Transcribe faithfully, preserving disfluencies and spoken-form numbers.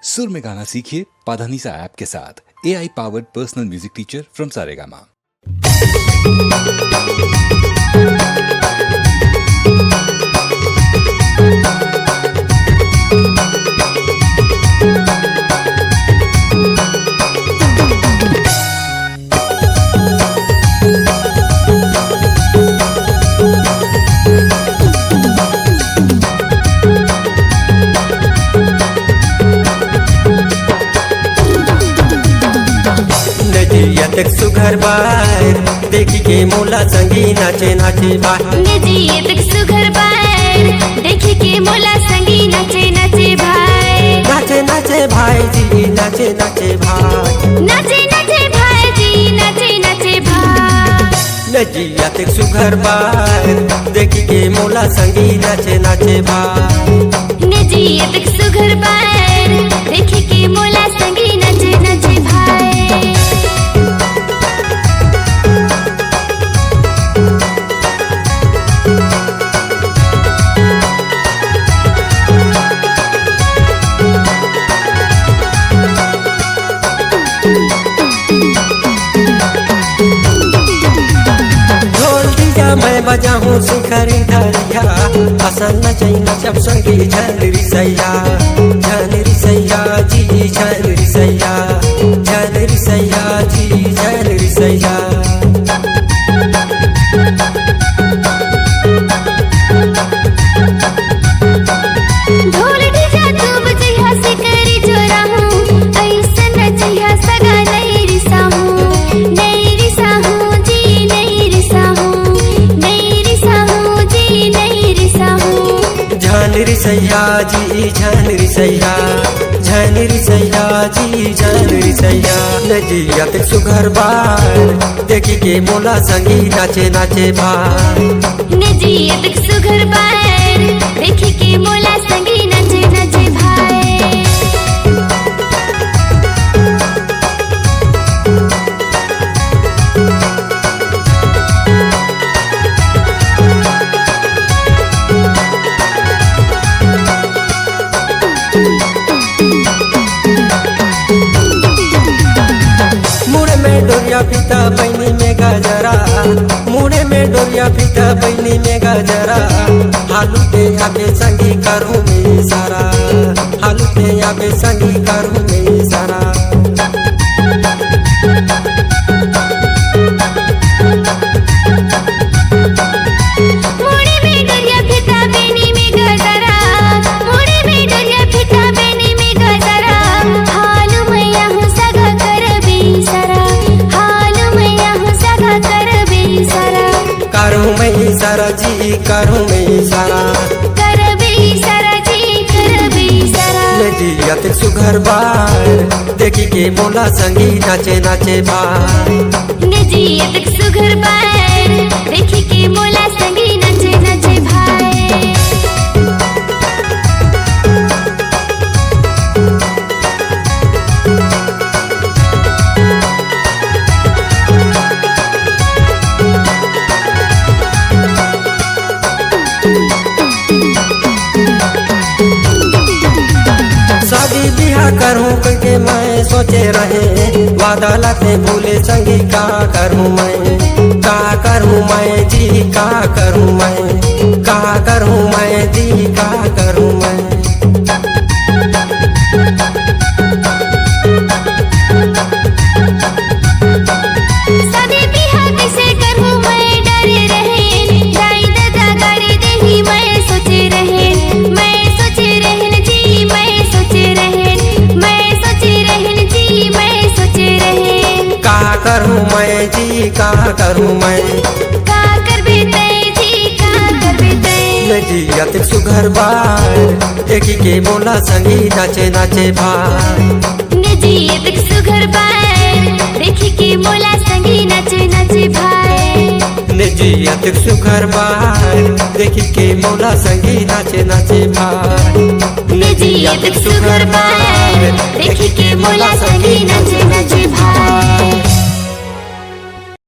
सुर में गाना सीखिए पाधानीसा ऐप के साथ। A I powered personal music teacher from Saregama. Nausea तक सुघर बार, देखी के मोला संगी नाचे नाचे भाई। नजिया तक सुघर बार, देखी के मोला संगी नाचे नाचे भाई। नाचे नाचे भाई जी, नाचे नाचे भाई। नाचे नाचे भाई जी, नाचे नाचे भाई। नजिया तक सुघर बार, देखी के मोला संगी नाचे नाचे भाई। नजिया तक सुघर बार, देखी के मोला संगी नाचे नाचे भाई। ढोल डीजा मैं बजाहूँ शिकारी धरिया, असन नचई नचब संगी झन रिसैया, झन रिसैया जी, झन रिसैया, झन रिसैया जी, झन रिसैया। ढोल डीजा तू बजैहा शिकारी झोरा हूँ, अइसन नचैहा सगा नइ रिसाहूँ, नइ रिसाहूँ जी, नइ रिसाहूँ, नइ रिसाहूँ जी, नइ रिसाहूँ। झन रिसैया जी, झन रिसैया, झन रिसैया जी, झन रिसैया। नजिया तक सुघर बार, देखी के मोला संगी नाचे नाचे भाई। नजिया तक सुघर बार, देखी के मोला संगी नाचे नाचे भाई। मुड़े में डोरिया फीता, पैनी में गजरा, मुड़े में डोरिया फीता, पैनी में गजरा, हालू ते आके संगी करूँ मैं इशारा, हालू ते आके संगी करूँ मैं इशारा। मुड़ी में डोरिया फीता, पैनी में गजरा, मुड़ी में डोरिया फीता, पैनी में गजरा, हालू मैं आहूँ सगा करबे इशारा, हालू मैं आहूँ सगा करबे इशारा। करूँ मैं इशारा जी, करूँ मैं इशारा। करबे इशारा जी, करबे इशारा। नजिया तक सुघर बार, देखी के मोला संगी नाचे नाचे भाई। नजिया तक सुघर बार, देखी के मोला संगी नाचे नाचे भाई। शादी बिहा करहूँ कहिके मैं सोचे रहें, वादा ला ते भूले संगी का करहूँ मैं, का करहूँ मैं जी, का करहूँ मैं, का करहूँ मैं जी, का करहूँ मैं। शादी बिहा कइसे करहूँ मैं डरे रहें, दाई ददा गारी देही मैं सोचे रहें, मैं सोचे रहें जी, मैं सोचे रहें, मैं सोचे रहें जी, मैं सोचे रहें। का करहूँ मैं जी, का करहूँ मैं। का करबे तैं जी, का करबे तैं। नजिया तक सुघर बार, देखी के मोला संगी नाचे नाचे भाई। नजिया तक सुघर बार, देखी के मोला संगी नाचे नाचे भाई। नजिया तक सुघर बार, देखी के मोला संगी नाचे नाचे भाई। नजिया तक सुघर बार, देखी के मोला संगी नाचे नाचे भाई।